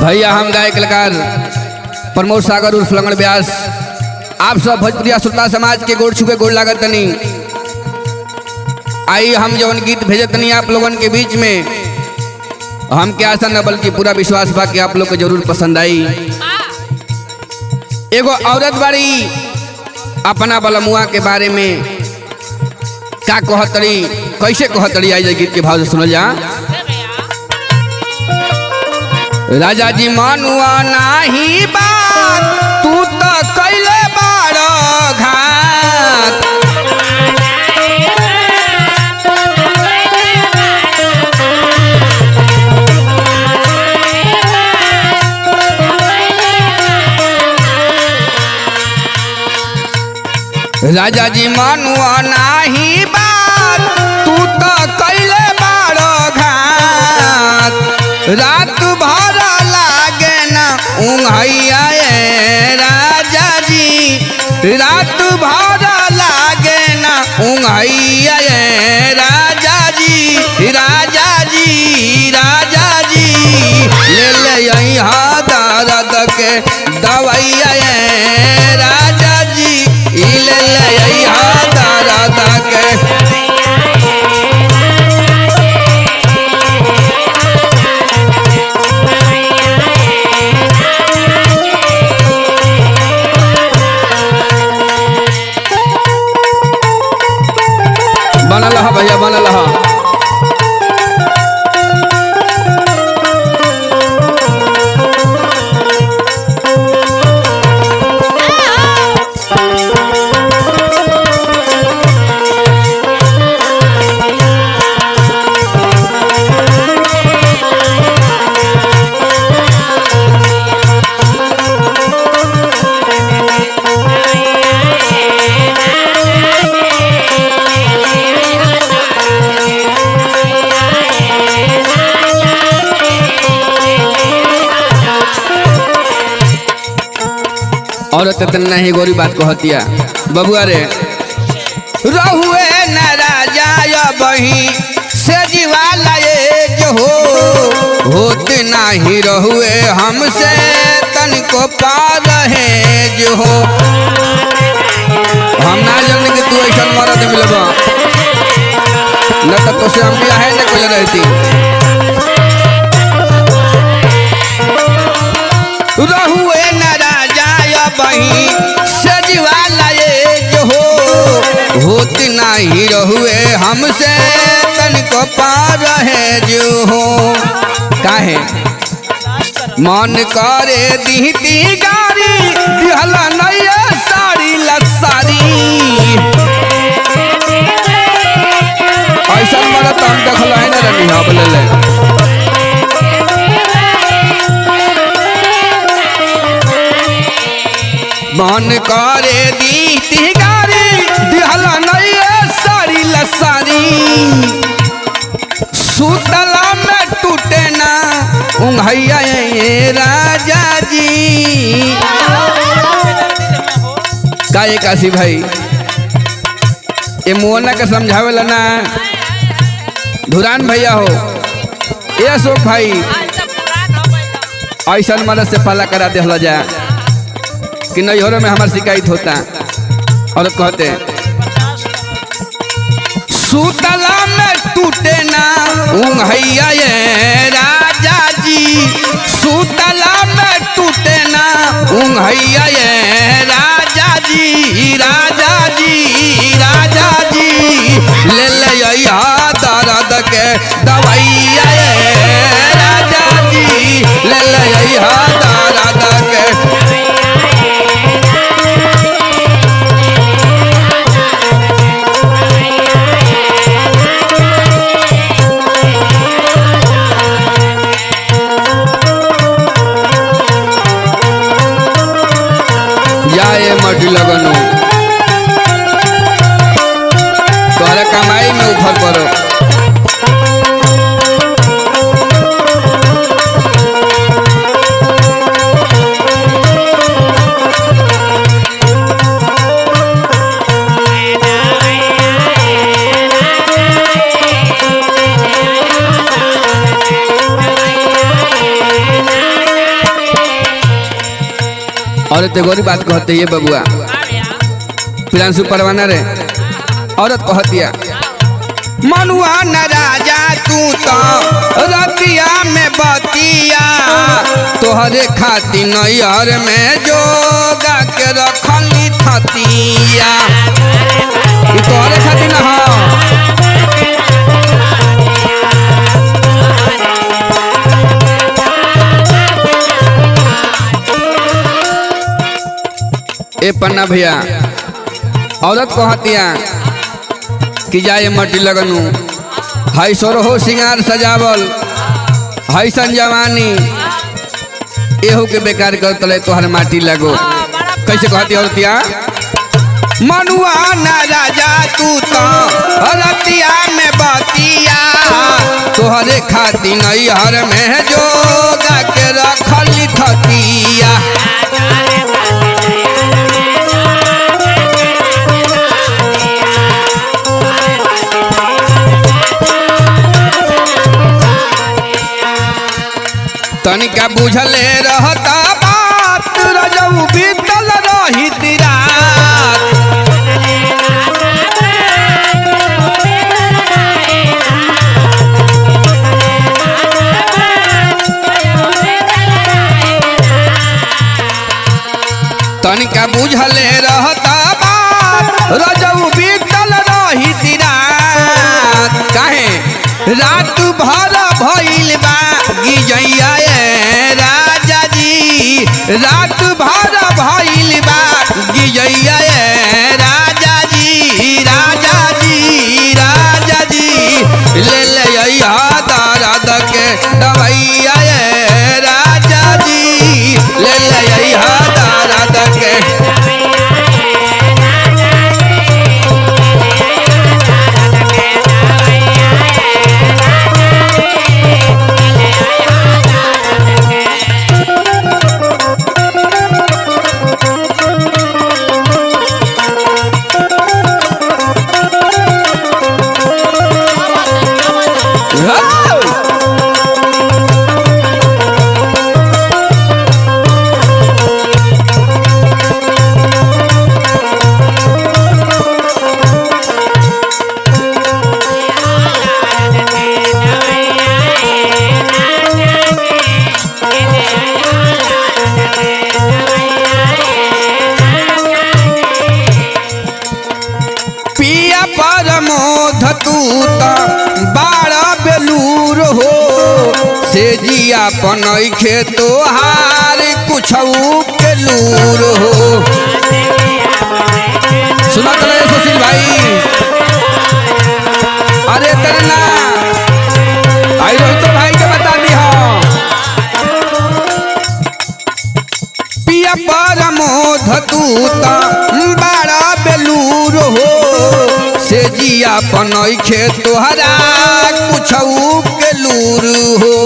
भैया हम गायक कलाकार प्रमोद सागर उर्फ लंगड़ व्यास आप सब भोजपुरिया श्रोता समाज के गोड़ छुके गोड़ लागत तनी। आई हम जवन गीत भेजत तनी आप लोगन के बीच में, हम के आशा न बल्कि पूरा विश्वास बा कि आप लोग के जरूर पसंद आई। एगो औरत बाड़ी अपना बलमुआ के बारे में का कहतड़ी, कैसे कहतड़ी, आई जाए गीत के भाव से सुनल जा। राजा जी मनुआ नाही बात, तू तो कैले बार घात। राजा जी मनुआ नाही बात, तू तो कैले बार घात। रात भर लागे ना उंघैया ए राजा जी, रात भर लागे ना उंघैया ए राजा जी, राजा जी, राजा जी ले ले अइहा दर्द के दवैया ए राजा जी, ले ले अइहा दर्द के। बनल हा भैया, बनल हा। औरत इतना ही गोरी बात कहतिया बबुआ रे, रहुए न राजा या बही से जीवाला ये जो हो, होत नाही रहुए हमसे तनिको पार रहे जो हो। हम ना जाने कि तू ऐसा मरद मिलबा, न तो तोसे हम बियाहे न कइले रहती। रहुए न राजा या बही सजवाला ये जो हो, होत नाही रहुए हमसे तनिको पार रहे जो हो। काहे मन करे दीती गारी, दिहला नैया साड़ी लसारी। ऐसा मरद हम देखल है ना रनी हा बोले ले। मन करे दीती गारी, दिहला नैया साड़ी लसारी। सुतला में टूटे ना उंघैया ए राजा जी। का ये काशी भाई ये मोहना के समझावेला ना धुरान भैया हो, ए अशोक भाई, ऐसा मदद से पाला करा देहला जा कि नैहरों में हमार शिकायत होता। और कहते सुतला में टूटे ना उंघैया ये राजा जी, सुतला में टूटे ना उंघैया ये राजा जी, राजा जी, राजा जी ले ले अइहा दर्द के दवैया ये राजा जी, ले ले अइहा दर्द के। जाए मटी लगनो तोहरा कमाई में उफर पड़ो। और ते गोरी बात कहते ये बबुआ प्रियांशु परवाना रे, औरत कहतिया मनुआ न राजा तू तो रतिया में बतिया, तोहरे खाती नैहर में जोगा के रखली थतिया। ई तोहरे खाती न हो। ए पन्ना भैया, औरत कहतिया कि जाए मटी लगनू, हई सोरहो सिंगार सजावल, हई सन जवानी एहू के बेकार कर तले तोहर माटी लगो। कैसे कहती औरतिया? मनुआ न राजा तू तो रतिया में बतिया, तोहरे खाती नैहर में जोगा के रखली थतिया। तनिका बुझले रहता बात रजऊ बीतल रहित रात। तनिका बुझले रहता बात रजऊ बीतल रहित रात। काहे रात भर भइल बा गिजैया ए राजा जी, रात भर भइल बा गिजैया ए राजा जी, राजा जी, राजा जी, ले ले अइहा दर्द के दवैया ए राजा जी, ले ले अइहा दर्द के। पिया परमोध तू त बाड़ा बेलूर हो, से जिया पनैखे तोहार कुछऊ के लूर हो। सुनत रहे सुशील भाई, अरे तरना आई रोहित भाई के बता दी हो। पिया परमोध तू त बाड़ा बेलूर हो, से जिया पनैखे तोहरा कुछऊ के लूर हो।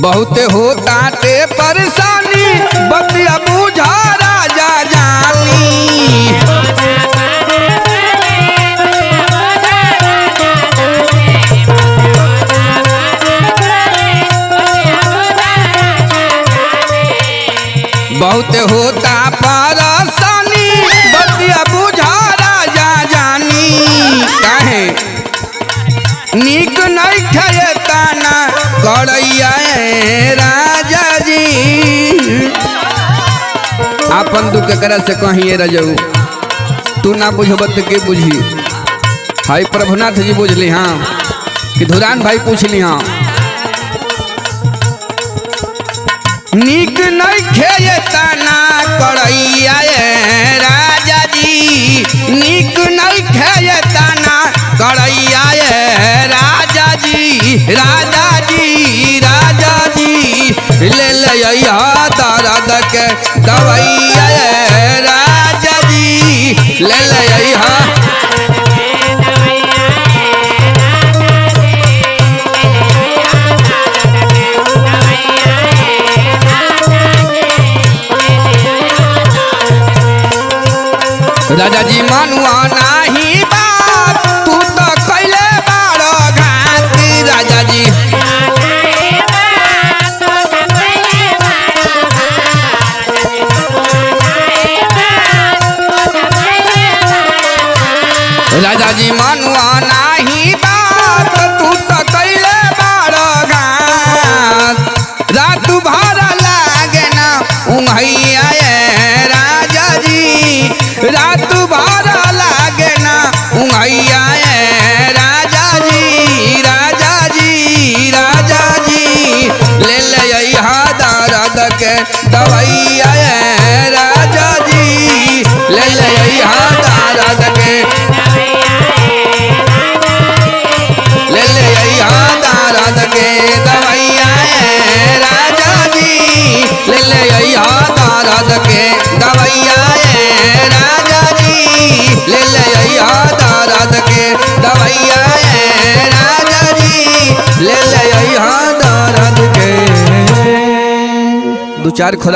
बहुते होता ते परेशानी बतिया बुझा राजा जानी। बहुत होता परेशानी बतिया बुझा राजा जानी। काहे नीक नहीं खाए ताना करैया राजा जी, आपन दुख केकरा से कहिए रजऊ, तू ना बुझब त के बुझी। हाय प्रभुनाथ जी बुझली हाँ कि धुरान भाई पूछली हाँ। नीक नहीं खेये ताना करैया राजा जी, नीक नहीं खेये ताना करैया राजा जी, राजा जी, राजा जी, ले ले अइहा दर्द के दवैया राजा जी, ले ले अइहा। राजा जी मनुआ नाही बात, तू तो कैले बारो घात राजा जी। राजा जी मनुआ नाही बात, तू तो कैले बारो घात। रात भर लागे ना उंघैया ये राजा जी, रात भर लागे ना उंघैया ये राजा जी, राजा जी, राजा जी। ले ले अइहा दर्द के दवैया ये राजा जी, ले ले अइहा दर्द के, ले ले अइहा दर्द के दवैया ए राजा जी, ले ले अइहा दर्द के दवैया ए राजा जी, ले ले अइहा दर्द के दवैया ए राजा जी, ले ले अइहा दर्द के। दो चार खोला।